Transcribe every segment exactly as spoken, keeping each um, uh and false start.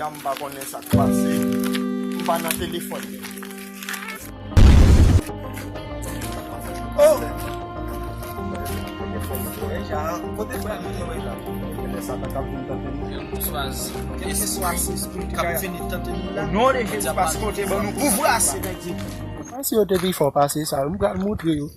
Ya m pa konnen sa k pase. M pa nan telefòn. Oh! Kote frè m yo, Jean? Kote sa k ap vin tante nou? Kèlkeswa ki k ap vini tante nou la. O non de Jezi, paske w te ban nou pouvwa, Senyè Dye. Panse yo te pi fò pase sa, m pral montre yo.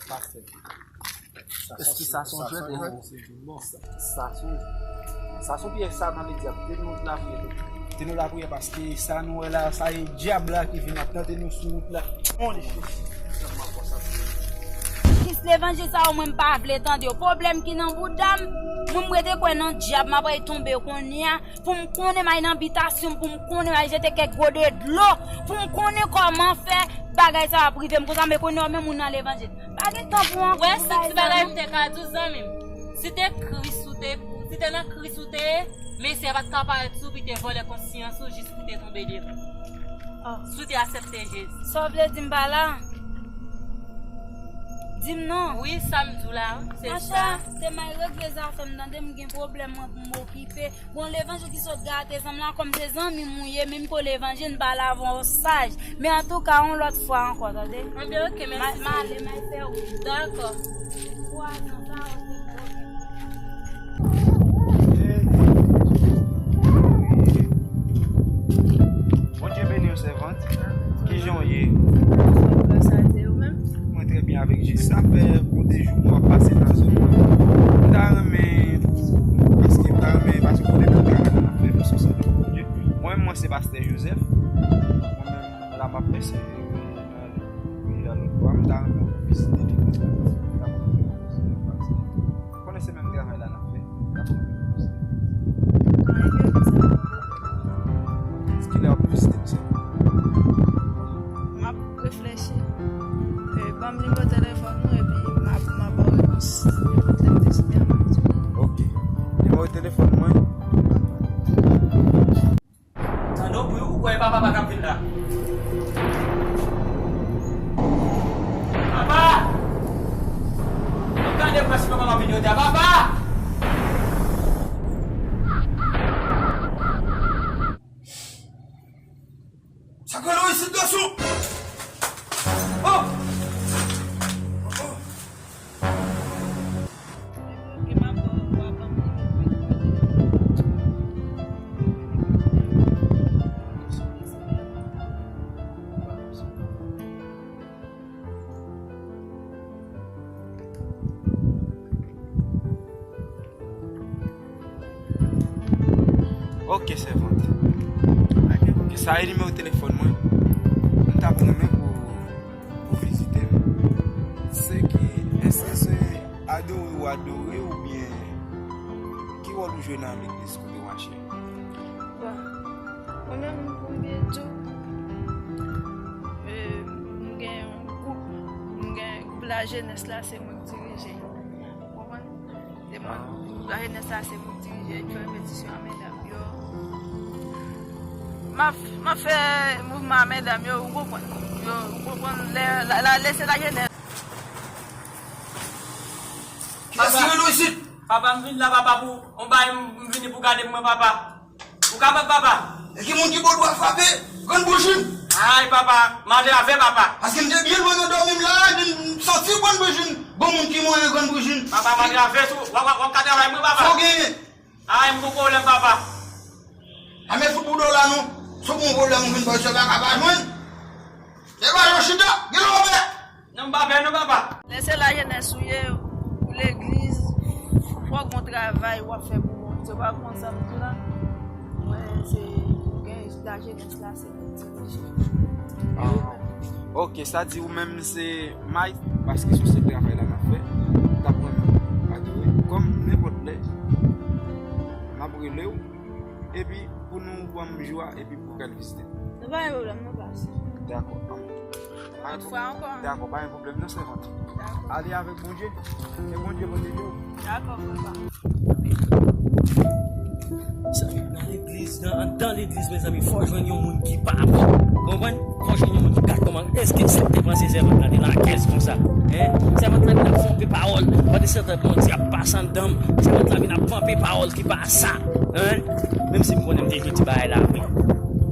Pastè. Èske sa se yon jwèt? Sa se, sa se yon pyèj Satan, ledyab. Kite nou lapriyè tou. Kite nou lapriyè paske sa nou wè la, sa e dyab la ki vin ap tante nou sou wout la. Mon Dye. Kis levanjil sa yo, mwen m pa vle tande yo. Pwoblèm ki nan bouda m, mwen m rete kwè nan dyab, m ap tonbe kounye a. Pou m konnen m al nan bitasyon m, pou m konnen m al jete kèk gode dlo, pou m konnen kòman fè bagay sa ap rive m konsa, men konnen w menm ou nan levanjil. Pa gen tan pou ankò. Wè, si ti bagay m te ka di w, zanmi m. Si te Kris ou te, si te nan Kris ou te ye, mesye a pa t ka parèt sou ou, pi te vòlè konsyans ou jis pou te tonbe devan. Si w te aksepte Jezi. Sa w vle di m pa la? Di m non. Wi, sa m di w la, wi, se sa. Mache, se m al regle zafè m, tande, m gen pwoblèm mwen pou m okipe. Bon, levanjil ki sot gate zanm la, kòm se zanmi m ou ye, menm ke w levanjil, m pale avè w saj. Men antouka, yon lòt fwa ankò, tande. Anben, oke, mèsi. M ale, m al fè wout. Dakò. Twa zan, sa, oke, oke. Bondye beni w, sèvant. Kijan w ye? Gras a Dye, ou menm? Mwen trè byen avèk Jezi. Sa fè bon de jou mwen ap pase nan zòn nan. M ta renmen pou, paske m ta renmen, paske w konnen tout travay la n ap fè nou sou sèvant Bondye. Mwen menm, mwen se pastè Joseph. Mwen menm, la m ap pèse nan legliz la lòt bò a. M ta renmen pou vizite legliz la. M ta renmen pou vizite. Konnen se menm travay la n ap fè. N ap fè. Kilè w ap vizite m, sè? M ap reflechi. E, ban m nimewo telefòn ou, epi m ap, m ap ba w repons. Lè m deside, m ap di w. Oke. Nimewo telefòn mwen. Tande w bri, ou kwè e pa papa k ap vin la? Papa! Ap gade m wè si papa m ap vin yo di a, papa! Sa k rele w isit, gason? Oh! Ok, sèvant. Ok, sa e nimewo telefòn mwen. M t ap renmen pou, pou vizite m. Se ki, èske se adore ou adore oubyen ki wòl ou jwe nan legliz kote w mache? Bon, mwen menm, pou m byen di w, e, m gen yon gwoup, m gen gwoup lajenès la, se mwen k dirije. Ou konprann? Se mwen, gwoup lajenès la, se mwen k dirije, fè repetisyon a medam yo. M ap, m ap fè mouvman a medam yo, ou konprann? Yo, ou konprann? Lè, la, la, lè se lajenès. Kilès ki rele w isit? Papa, m vin la, papa, pou yon bagay, m, m vini pou gade mwen, papa. Ou kapab, papa? E ki moun ki ba w dwa frape? Grann Boujin. Ay, papa, m antrave, papa. Paske m te byen lwen nan dòmi m la, epi m santi Grann Boujin. Bon moun ki mouri Grann Boujin. Papa, m antrave tou. W ap, w ap, w ap ka travay mwen, papa. Sa w genyen? Ay, m gon pwoblèm, papa. A men fout bouda w la non. Si w gon pwoblèm, ou vin ba w, se pa ka pa jwenn. Se pa yon chita, gen lè w pè. Non, m pa pè non, papa. Lè se lajenès ou ye, pou legliz, fòk gon travay w ap fè pou Bondye. Ou pa konn sa m di w la? Mwen, se, gen lajenès la, se pou dirije. Ah. Ok, sa di ou menm se may, paske se yon sèl travay la n ap fè. T ap renmen adore. Kòm nenpòt lè, m ap rele w. Epi, pou nou ban m jou a, epi pou w ka al vizite m. Nou pa gen pwoblèm, nou pase. Dakò. Lòt fwa ankò. Dakò, pa gen pwoblèm non, sèvant. Dakò. Ale avèk Bondye. E Bondye pwoteje w. Dakò, papa. Sa, nan legliz, nan, anndan legliz, mezanmi, fò w jwenn yon moun ki pa bon. Konprann? Fò w jwenn yon moun ki gad kòman, èske sa te panse sèvant la te nan kès konsa? Hein? Sèvant la vin ap fè yon pil pawòl. Pandan se tan Bondye ap pase anndan m, sèvant la vin ap fè yon pil pawòl ki pa sa. Hein? Menm si m konnen m te jodi bagay la vre.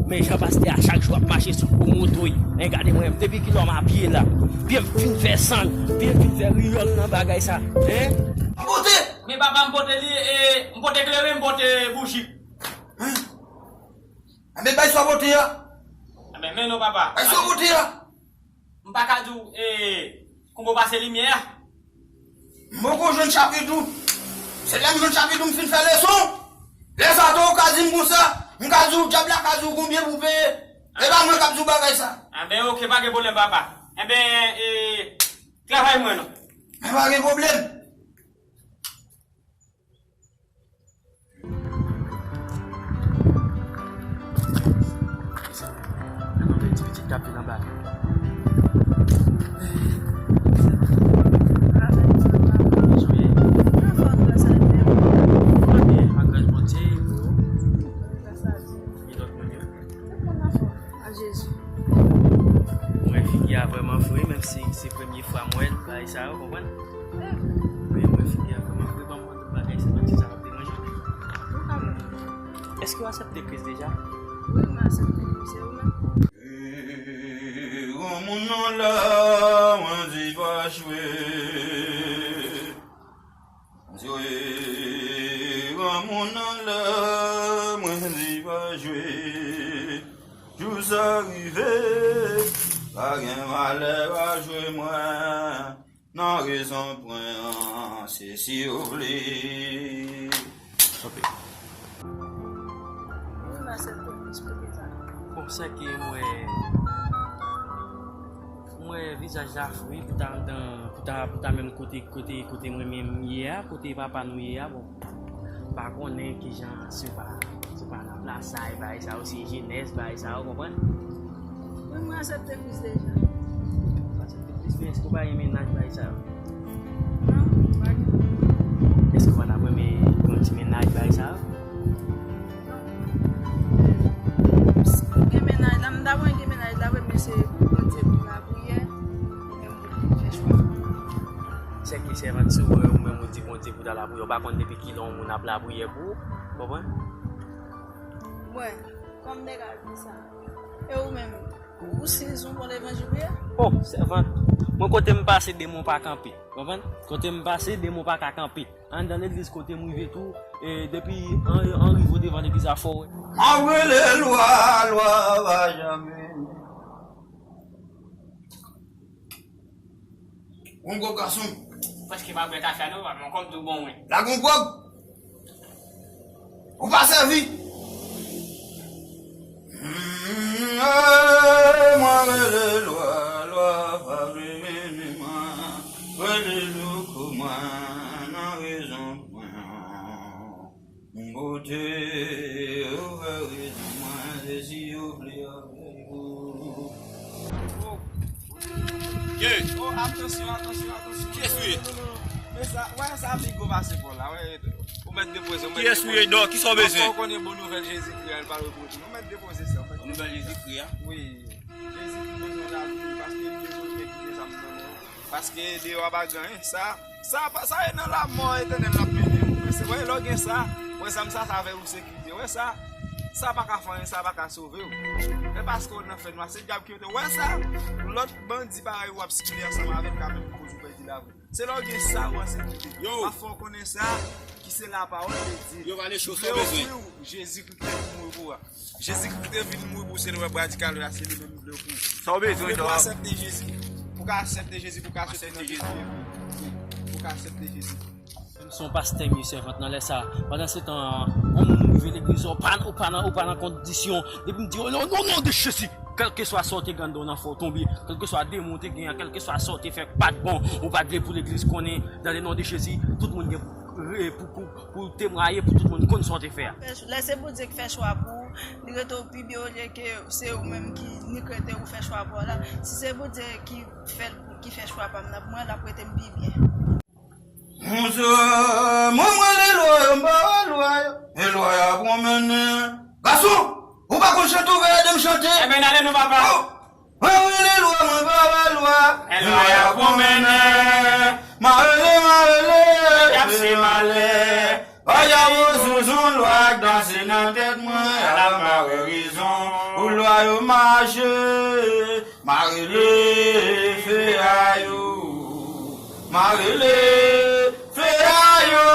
Men jan pastè a chak jou ap mache sou gwo moto, hein, gade mwen, depi kilè m a pye la. Pye m fin fè sann, pye m fin fè riyòl nan bagay sa. Hein? Pote! Men papa, m pote li, e, m pote kleren, m pote bouji. Hein? Enben, bay sa w pote a. Enben, men non, papa. Bay sa w pote a. M pa ka di w, e, konbo pase limyè a. M poko jwenn chapit ou. Se lè m jwenn chapit ou, m fin fè leson. Lè sa tou, ou ka di m konsa. M ka di w, dyab la ka di w konbyen pou peye. E pa mwen k ap di w bagay sa. Enben, oke, pa gen pwoblèm, papa. Enben, e, travay mwen non. Men pa gen pwoblèm. Sa, ann antre ti pitit k ap vin anba. Jan w ye? Anfòm, gras a Dye. Anfòm, ak gras Bondye, e pou ou? Gras a Dye. E lòt moun yo? Tout moun anfòm. A Jezi. Mwen wè figi a vrèman fre, menm si se premye fwa m wè l, bagay sa yo, konprann? Men mwen wè figi a vrèman fre, ban m mande w bagay, se pa ti sa k ap deranje w. Èske w aksepte Kris deja? Wi, mwen aksepte Kris, e ou menm? Granmoun nan la, mwen di pa jwe. Jwe, granmoun nan la, mwen di pa jwe. Jou sa rive, pa gen malè, pa jwe mwen. Nan rezon pwen an, se si w vle. Kanpe. Wi, m aksepte Kris pou deja. Bon, sèke mwen, mwen vizaj la fre pou ta anndan, pou ta, pou ta menm kote, kote, kote mwen menm ye a, kote papa nou ye a, bon. M pa konnen kijan, se pa, se pa nan plas sa, e bagay sa yo, se jenès, bagay sa yo, konprann? Wi, mwen aksepte Kris deja. Ou aksepte Kris, men èske w pa gen mennaj, bagay sa yo? Non, m pa gen. Èske w pa t ap renmen yon ti mennaj, bagay sa yo? Non. Si m gen mennaj la, m ta renmen gen mennaj la, wi, men se Bondye pou lapriyè, men m fè chwa. Sèke sèvant, si w wè ou menm ou di Bondye pou ta lapriyè, ou pa konn depi kilè yon moun ap lapriyè pou ou, konprann? Mwen, kòm nèg a di sa, e ou menm, ou se yon bon levanjil ou ye? Oh, sèvant, mwen kote m pase demon pa kanpe, konprann? Kote m pase demon pa ka kanpe. Anndan legliz kote m rive tou, e depi an, an rive devan legliz la fò w wè. M ap rele lwa, lwa pa janmen. Yon gwo gason. Paske pa bwè kafe a non, papa, m konn tou bon wi. Lage yon gwòg. Ou pa sèvi. Mm, eh, mwen rele lwa, lwa pa vle vini mwen. Rele louko mwen, nan rezon pwen. Mwen pote, ou fè rezon mwen, se si ou vle avèk ou. Ye. Oh, atansyon, atansyon, atansyon. Kiyès ou ye? Men sa, wè sa pi gwo pase pòl la, wè. Ou mèt depoze, ou mèt depoze. Kiyès ou ye, Dò? Kisa w bezwen? Ou konnen bon nouvèl Jezikri a, li pa reproche. Ou mèt depoze sa, ou mèt depoze sa. Bon nouvèl Jezikri a? Wi. Jezikri bezwen lavi, paske li bezwen fè kite sa m nan men w. Paske deyò a pa gen anyen. Sa, sa, pa, sa e nan lamò etènèl l ap mennen w. Wè, se, wè, lè w gen sa, wè, zam sa, sa avè ou sekirite. Wè sa, sa pa ka fè anyen, sa pa ka sove w. E paske w nan fènwa, se dyab ki mete w. Wè sa, lòt bandi parèy ou ap sikile ansanm avè l, ka menm koz ou pèdi lavi w. Se lè w gen sa, ou an sekirite. Yo. M ap fè w konnen sa, ki se lapawòl de Dye. Yo, vale cho, sa w bezwen? Jezikri te vin mouri pou ou a. Jezikri te vin mouri pou w, se lè w ap radikal la, se li menm li vle w pou ou. Sa w bezwen, Dò? Ou aksepte Jezi. Pou ka aksepte Jezi, pou ka soti nan peche. Pou ka aksepte Jezi. Se yon pastè m ye, sèvant, nan lè sa. Pandan se tan, yon moun rive legliz, ou pa, ou pa nan, ou pa nan kondisyon. Depi m di, o non, non, non de Jezi. Kèlkeswa sa w te gen anndan w nan fè w tonbe. Kèlkeswa demon w te gen an, kèlkeswa sa w te fè k pa t bon. Ou pa t vle pou legliz konnen. Dans le nom de Jésus, tout moun gen pou re-, pou, pou, pou temwaye, pou tout moun konn sa w te fè a. Lè se Bondye ki fè chwa pou ou, li rete w pi byen olye ke se ou menm ki nik rete ou fè chwa pa w la. Si se Bondye ki fè l, ki fè chwa pa m nan pou mwen, l ap rete m pi byen. Bonjou, mwen, mwen, lè lwa yo, m pa wè lwa yo. E lwa yo ap pwomennen. Gason, ou pa konn chante, ou pa ede m chante. Enben, n ale non, papa. Oh, mwen, mwen, lè lwa, mwen pa wè lwa. E lwa yo ap pwomennen. Marele, marele. Y ap se malè. Ay, a, o, zouzoun, lwa k danse nan tèt mwen. Ala m pa wè rezon pou lwa yo mache. Marele, fe a yo. Marele, fe a yo.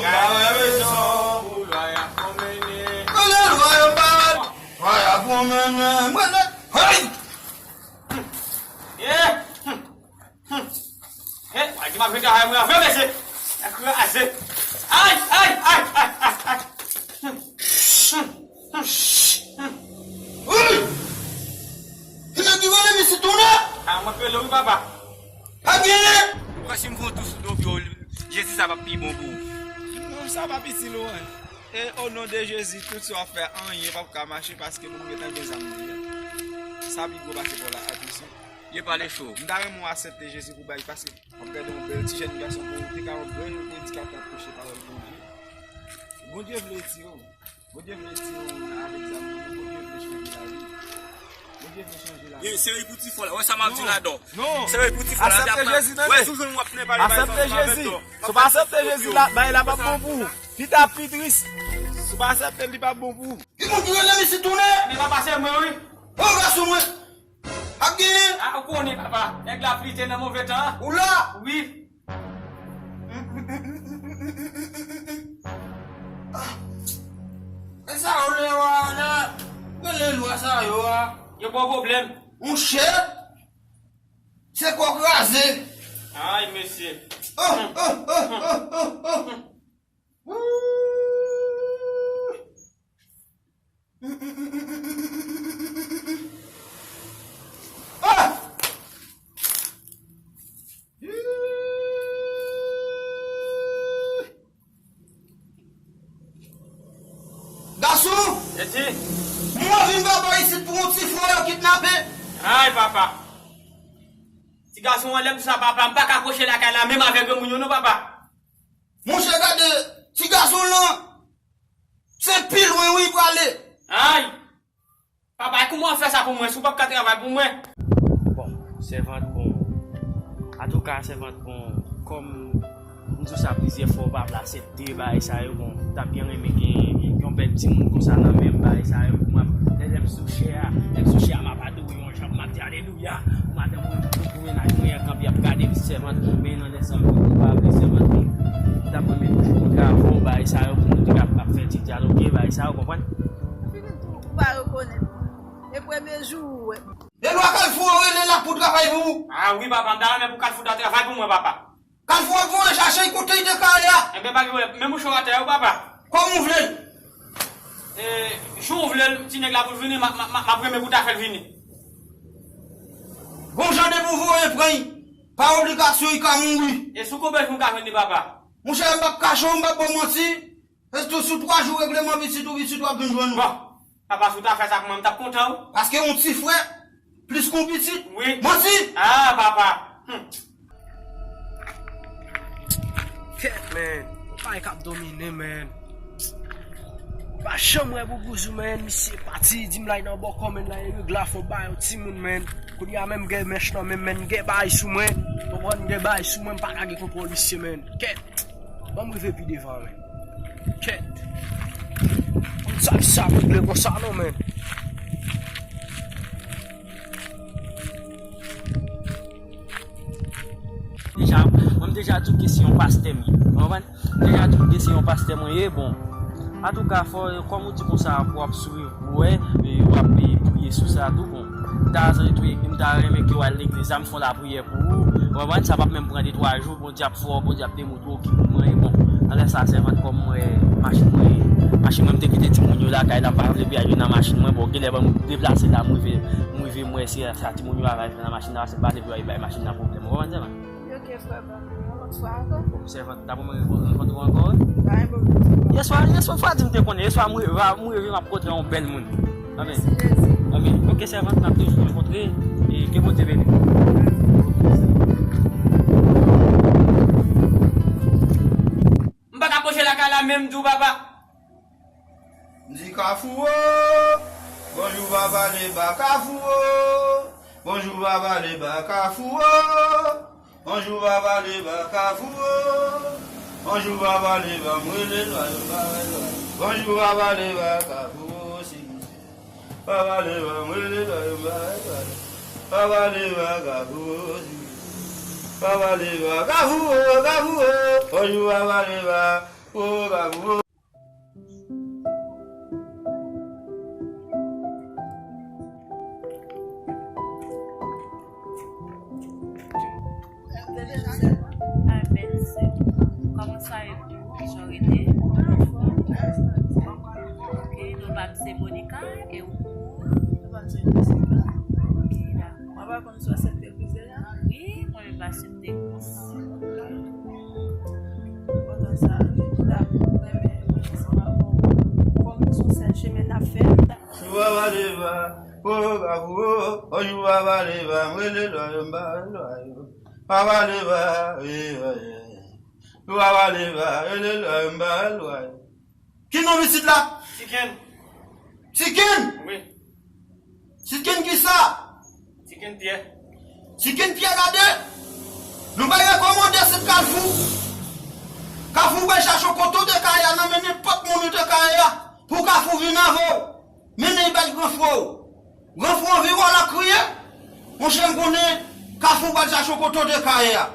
Pa wè rezon pou lwa y ap pwomennen. Rele lwa yo pa wè. Lwa y ap pwomennen. Mwen, hey! Eh! Hey, mwen di m ap jwenn travay mwen avè mesye. Mwen kraze. Ay, ay, ay, ay, ay, ay. Wi! Ki nèg ki rele m isi tounen? A, mwen k rele w wi, papa. Pa genyen! Ou kwè si m fè yon tou sou do pye w, Jezi sa p ap pi bon pou ou? Non, sa p ap itil ou anyen. E o non de Jezi, tout sa w ap fè, anyen p ap ka mache paske nou gentan gen zam nou ye. Sa pi gwo pase pa w la, atensyon. Ye pale cho. M ta renmen w aksepte Jezi pou bay, paske w ap gade yon bèl ti jèn gason pou ou te ka yon bèl predikatè k ap preche pawòl Bondye. Bondye vle retire w. Bondye vle retire w avèk zam nan, men Bondye vle chanje lavi w. Bondye vle chanje lavi w. Ye, seri pou ti fò la. Wè sa m ap di la, dò. Non. Seri pou ti fò la. Aksepte Jezi, tande. Wè, si w jwenn w ap tounen pale bagay sa ansanm avèk dò. Si w pa aksepte Jezi, la, bagay la p ap bon pou ou. Pita pi tris. Si w pa aksepte l, li p ap bon pou ou. Ki moun ki rele m isi tounen? Men papa, se mwen wi. O, gason mwen. Ap genyen. A, ou konnen, papa. Nèg la flite nan move tan an. Ou la? Wi. Ah. E sa yo le wa la? Rele lwa sa yo a. Yo pa pwoblèm. Monchè. Se kò kraze. Ay, mesye. Oh, oh, oh, oh, oh, oh. Wouy. Ah! Gason! Eti? Mwen vin papa isit pou yon ti frè yo kidnape. Ay, papa. Ti gason an lè m sa, papa, m pa ka pwoche lakay la, menm avèk granmoun yo, non, papa. Monchè, gade, ti gason lan, se pi lwen wi li prale. Ay! Papa, kouman w ap fè sa pou mwen, si w p ap ka travay pou mwen? Bon, sèvant, bon. Antouka, sèvant, bon, kòm m di w sa plizyè fwa, w pa vle aksepte bagay sa yo, bon, m t ap byen renmen gen yon bèl timoun konsa nan men m, bagay sa yo, pou m ap, lè, lè m sou chè a, lè m sou chè a, m ap adore yon jan, m ap di alelouya. Pou madanm mwen, pou, pou mennaj mwen an kanpe ap gade m, sèvant, men nan lè sa, mwen pa vle sèvant, mwen t ap renmen toujou kontre avè w, bagay sa yo, pou nou te kab ap fè ti dyaloge, bagay sa yo, konprann? Fini tou, ou pa rekonèt. E premye jou ou wè. E lwa Kalfou an rele la pou travay pou ou. A wi, papa, m ta renmen pou Kalfou ta travay pou mwen, papa. Kalfou ap voye chache l kote li te ka ye a. Enben, pa gen pwoblèm. Men mouche w atè a wi, papa. Kòman w vle l? E, jan w vle l, ti nèg la pou l vini, m a, m a, m a, m ap renmen pou w ta fè l vini. Bon jan depi w voye pran l, pa obligasyon li ka mouri. E sou konbyen jou m ka jwenn li, papa? Monchè, m p ap kache w, m p ap ba w manti. E tou sou twa jou regleman pitit ou, pitit ou ap vin jwenn ou. Bon. Papa, si w ta fè sa pou mwen, m t ap kontan, wi. Paske yon ti frè, plis ke yon pitit. Wi. Manti! Ah, papa. Hmm. Kèt, man. Yon bagay k ap domine, man. Pa janm wè Boubouzou, man. Misye pati, di m l al nan bòkò, man, l al regle afè ba yon timoun, man. Kounye a menm gen mèch nan men m, man, gen bagay sou mwen. Konprann, gen bagay sou mwen, m pa ka gen kontwòl misye, man. Kèt. Ban m rive pi devan, men. Kèt. Konn sa, sa regle konsa non, men. Deja, mwen m deja di w ke se yon pastè m ye. Ou konprann? M deja di w ke se yon pastè mwen ye, bon. Antouka, fò, kòm ou di konsa, pou w ap swiv, pou wè, e w ap, e, priye sou sa tou, bon. M ta, m ta renmen ke w al legliz la, m fè yon lapriyè pou ou. Ou konprann? Sa p ap menm pran de twa jou, Bondye ap fè w, Bondye ap demontre w ki moun mwen ye. Bon, nan lè sa, sèvant, kòm mwen, machin mwen, machin mwen, m te kite timoun yo lakay la, m pa vle piyay yo nan machin mwen. Bon, genlè ban m deplase la, m rive, m rive, m wè se sa timoun yo a rive nan machin nan, paske m pa te vle bay machin nan pwoblèm. Ou konprann, sèvant? Yo Ok, frè, ban m yon lòt fwa ankò. Sèvant, ta pou mwen rankontre w ankò, wi. Pa gen pwoblèm. Yèswa, yèswa, fwa di m te konnen. Yèswa, m reve, m reve m ap rankontre yon bèl moun. Amen. Mèsi, Jezi. Amen. Ok, sèvant, n ap toujou rankontre. E ke Bondye beni w. M pa ka pwoche lakay la menm, di w papa. M di Kafou o, bonjou papa Leba Kafou o, bonjou papa Leba Kafou o, bonjou papa Leba Kafou o, bonjou papa Leba m rele lwa yo pa wè lwa yo, bonjou papa Leba Kafou o, si papa Leba m rele lwa yo pa wè lwa yo, papa Leba Kafou o, si papa Leba Kafou o, Kafou o, bonjou papa Leba o, Kafou o. Amen, sè. Kòman sa ye pou ou? Kijan w rete? Ok, non pa m se Monica, e ou? Ok, dakò. Mwen pa konn si w aksepte priz la. Wi, mwen menm m aksepte priz. Kontan sa, wi. M ta renmen ansanm avè w. Kòm se yon sèl chemen n ap fè, m ta Jou papa Leba, o Kafou o, o jou papa Leba, m rele lwa yo, m pa wè lwa yo. Papa Leba, wi, wi, wi. Jou papa Leba, rele lwa yo, m pa wè lwa yo. Ki non pitit la? Tiken. Tiken? Wi. Tiken kisa? Tiken Pyè. Tiken Pyè, gade. Nou bay rekòmande se Kafou. Kafou bay chache w kote w te ka ye a, nan men nenpòt moun ou te ka ye a. Pou Kafou vin avè w. Mennen l bay gran frè w. Gran frè w anvi wè w l ap kriye. Monchè, m konnen Kafou pral chache w kote w te ka ye a.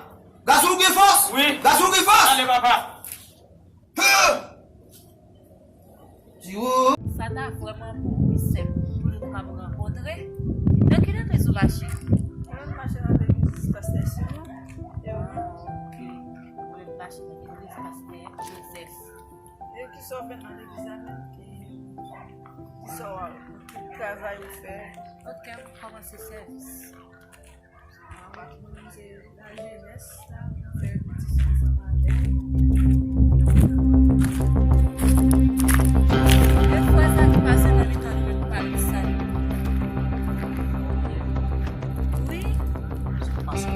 Gazou gen fòs? Wi. Gazou gen fòs? Ale, papa. Sa ta vrèman bon, wi, sè m, pou nou kapab rankontre. Nan ki legliz ou mache? Mwen mache nan legliz Pastè Simon. E ou menm? Ah, ok. Mwen mache nan legliz Pastè Joseph. E kisa w fè nan legliz la menm? Ki, kisa w, ki travay ou fè? Ok, m kòmanse sèvis. Mwen se lajenès, fè repetisyon ansanm avè m. E frè sa ki pase nan mitan nou menm, nou pa di sa. Wi. Sa k pase?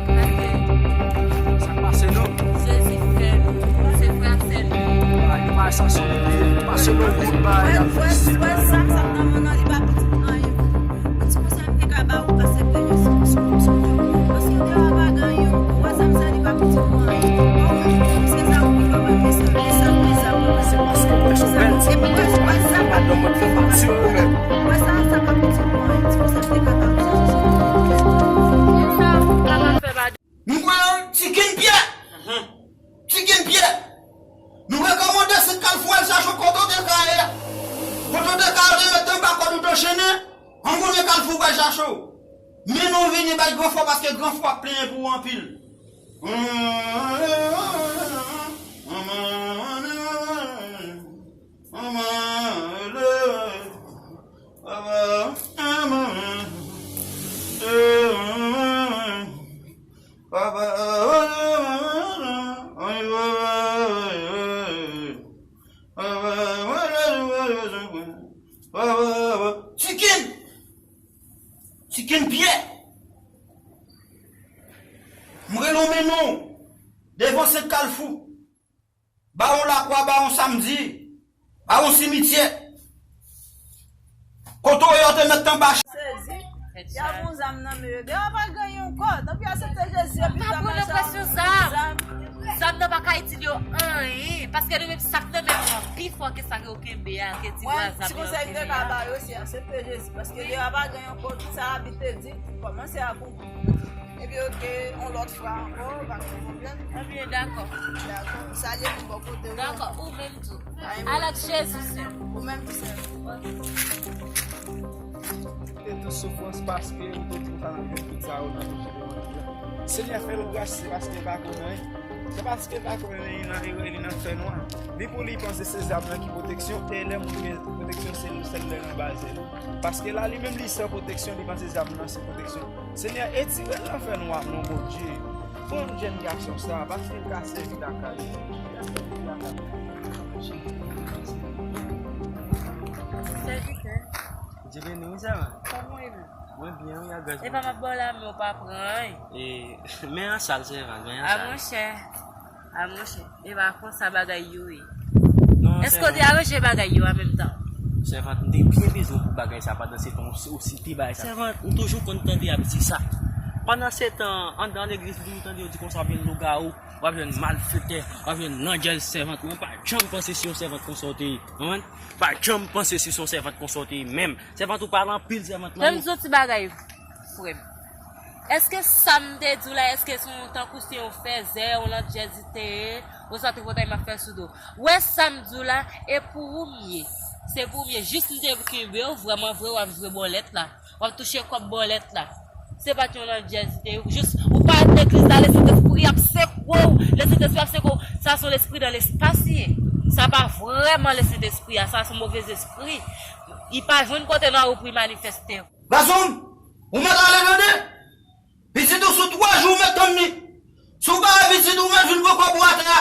Sa k pase non? Jezi fè nou, se frè ak sè nou. Bagay yo pa sanse, pase non, kout bagay. Frè, frè, frè, sa, sa k nan men nan li pa pitit anyen. Ti konsèy m te ka ba ou, aksepte yo si ou sou, sou yo. Paske dewa pa gen yon, ou wè sa m sa li pa pitit mwen. Bon, se sa ou ki pa wè, men sa, men sa, men sa. Se paske w wè sou bèl ti konsèy, pa nan mwen fè pati ou menm. Wè sa, sa pa pitit mwen, ti konsèy m te ka ba ou, se sou. Nou kwè Tiken Pyè. Tiken Pyè. Nou rekòmande se Kafou al chache w kote w te ka ye a. Kote w te ka ye, ou te met anba kòd ou te anchennen. An konnen Kafou pral chache w. Men nou vini bay gran frè paske gran frè ap plenyen pou ou anpil. Tiken! Tiken Pyè! M rele w men non devan Sent Kalfou. Bawon Lakwa, Bawon Samdi, Bawon Simityè. Kote w ye, yo te met anba. Sezi. Y ap yon zam nan men yo. Dewa pa gen yon kò. Tanpri aksepte Jezi epi pa pran nan pwès yon zam. Zam nan pa ka itil yo anyen. Paske nou menm sa k nan men nou an pi fò ke sa ke yo kenbe a, ke ti bwa zam yo kenbe a. Mwen, ti konsèy m te ka ba yo, se aksepte Jezi. Paske dewa pa gen yon kò. Tout sa Labib te di, kòmanse ak ou. Epi ok, yon lòt fwa ankò, pa gen pwoblèm. Ebyen, dakò. Dakò. Salye moun bò kote w. Dakò, ou menm tou. Al ak Jezi, sè. Ou menm tou, sè. Te tout soufrans paske ou te tou ta nan tout sa yo nan tout sa yo. Senyè fè l gras, se paske l pa konnen. Se paske l pa konnen li nan erè, li nan fènwa. Li pou li panse se zam nan ki pwoteksyon, e lè moun gen pwoteksyon, se l sèl lè nan baze l. Paske la, li menm, li san pwoteksyon, li panse zam nan se pwoteksyon. Senyè, etire l nan fènwa, non, Bondye. Bon jèn gason sa, paske l ka sèvi lakay ou. Sèvitè. Dye beni w, sèvant. Kòman w ye menm? Mwen byen, wi, ak gras Bondye. Epa m ap ba w lamen, ou pa pran. E, men an sal, sèvant, men an sal. A monchè, a monchè, epa konsa bagay yo ye. Non, èske w te aranje bagay yo an menm tan? Sèvant, m te byen bezwen pou bagay sa, pandan se tan ou, ou site bagay sa. Sèvant, m toujou konn tande y ap di sa. Pandan se tan, anndan legliz, m toujou tande yo di konsa w ap jwenn lougawou, w ap jwenn malfektè, w ap jwenn landjèl sèvant. Mwen pa janm panse se yon sèvant konsa w te ye. Konprann? Pa janm panse se yon sèvant konsa w te ye menm. Sèvant, ou pale anpil, sèvant. Fè m di w ti bagay, frè m. Èske sa m te di w la, èske se yon tankou se yon fèzè, yon landjèzite, oswa tripotay m ap fè sou do? Ou wè sa m di w la, e pou ou m ye. Se pou ou m ye. Jis m te kenbe w, vrèman vre, w ap jwe bòlèt la. W ap touche kòb bòlèt la. Se pa t yon landjèzite, jis ou pa al legliz la, Lesentespri ap sekwe w. Lesentespri ap sekwe w. Sa se yon lespri nan lespas li ye. Sa pa vrèman Lesentespri a, sa se yon move zespri. Li pa jwenn kote nan ou pou li manifeste. Gason, ou mèt ale tande. Pitit ou sou twa jou ou mèt tann li. Si w pa wè pitit ou mèt vin pran kòb ou atè a.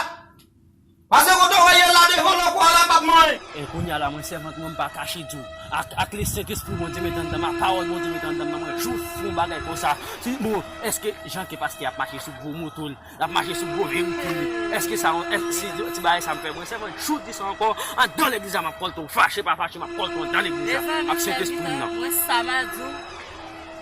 Pase kote w wè ye la devan lòk ou a la p ap manyen. E kounye a la, mwen sèvant mwen, m pa kache di w. Ak, ak Lesentespri Bondye mete anndan m, ak pawòl Bondye mete anndan m nan, mwen jou fè yon bagay konsa. Si, bon, èske jan ke pastè ap mache sou gwo moto l, l ap mache sou gwo veyikil li, èske sa, èske si ti bagay sa m fè, mwen sèvant jou di sa ankò, anndan legliz la m ap kòlte w, fache pa fache, m ap kòlte w anndan legliz la, ak Sentespri m nan. Mezanmi, mwen sa m a di w,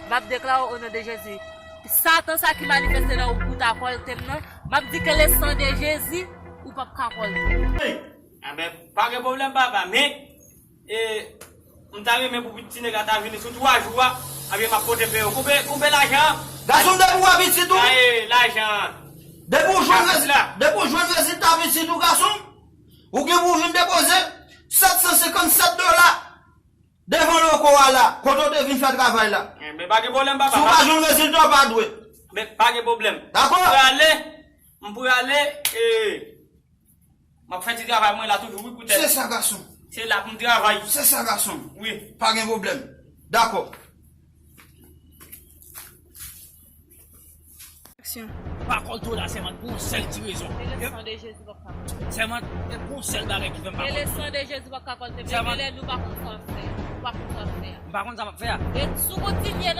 m ap deklare w o non de Jezi. Satan sa ki manifeste nan ou pou ta kòlte m nan, m ap di ke le sang de Jezi, ou p ap ka kòlte. Enben, pa gen pwoblèm, papa, men, e, m ta renmen pou ti nèg la ta vini sou twa jou a, ebyen m ap pote pen yo. Koube, koube lajan an. Gason, depi w wè pitit ou. Gaye lajan an. Depi w jwenn rezi-, depi w jwenn rezilta pitit ou, gason, ou gen pou w vin depoze sèt san senkannsèt dola devan loko a la, kote w te vin fè travay la. Enben, pa gen pwoblèm, papa. Si w pa jwenn rezilta, w pa dwe. Men, pa gen pwoblèm. Dakò? M prale, m prale, e, m ap fè ti travay mwen la toujou, wi, poutèt. Se sa, gason. Se la pou m travay. Se sa, gason. Wi. Pa gen pwoblèm. Dakò. Aksyon. Pa kòlte w la, sèvant, pou yon sèl ti rezon. E le sang de Jezi p ap ka kòlte. Sèvant, e pou yon sèl bagay ki fè m pa kòlte w. E le sang de Jezi p ap ka kòlte. Sèvant. Men lè nou pa konn sa w ap fè. Ou pa konn sa w ap fè a. M pa konn sa m ap fè a. E si w kontinye